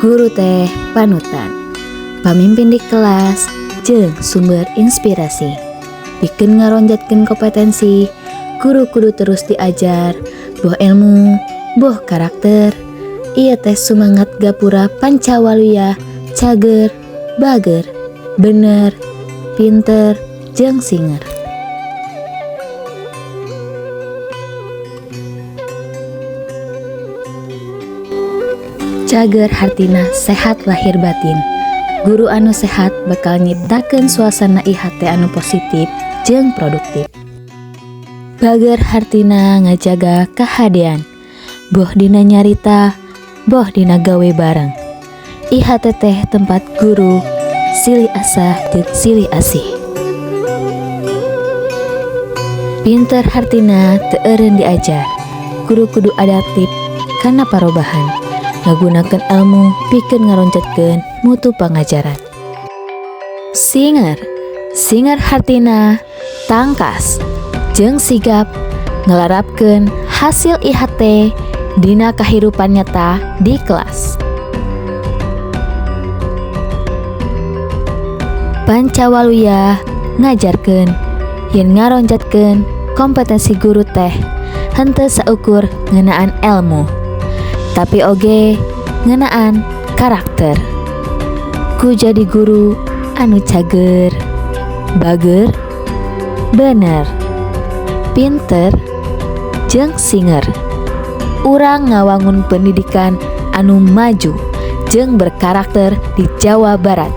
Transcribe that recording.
Guru teh panutan, pamimpin di kelas, jeung sumber inspirasi. Pikeun ngaronjatkeun kompetensi, guru kudu terus diajar, boh ilmu, boh karakter. Ieu teh sumangat gapura Pancawaluya, cager, bager, bener, pinter, jeung singer. Cager hartina sehat lahir batin. Guru anu sehat bakal nyiptakeun suasana IHT anu positif jeung produktif. Bager hartina ngajaga kahadean, boh dina nyarita, boh dina gawe bareng. IHT teh tempat guru silih asah jeung silih asih. Pinter hartina teu eureun diajar. Guru kudu adaptif kana parobahan, ngagunakeun ilmu pikeun ngaronjatkeun mutu pangajaran. Singer, singer hartina tangkas jeung sigap ngelarapkeun hasil IHT dina kahirupan nyata di kelas. Pancawaluya ngajarkeun yen ngaronjatkeun kompetensi guru teh henteu saukur ngeunaan elmu, tapi oge ngeunaan karakter. Ku jadi guru anu cager, bager, bener, pinter, jeung singer. Urang ngawangun pendidikan anu maju jeung berkarakter di Jawa Barat.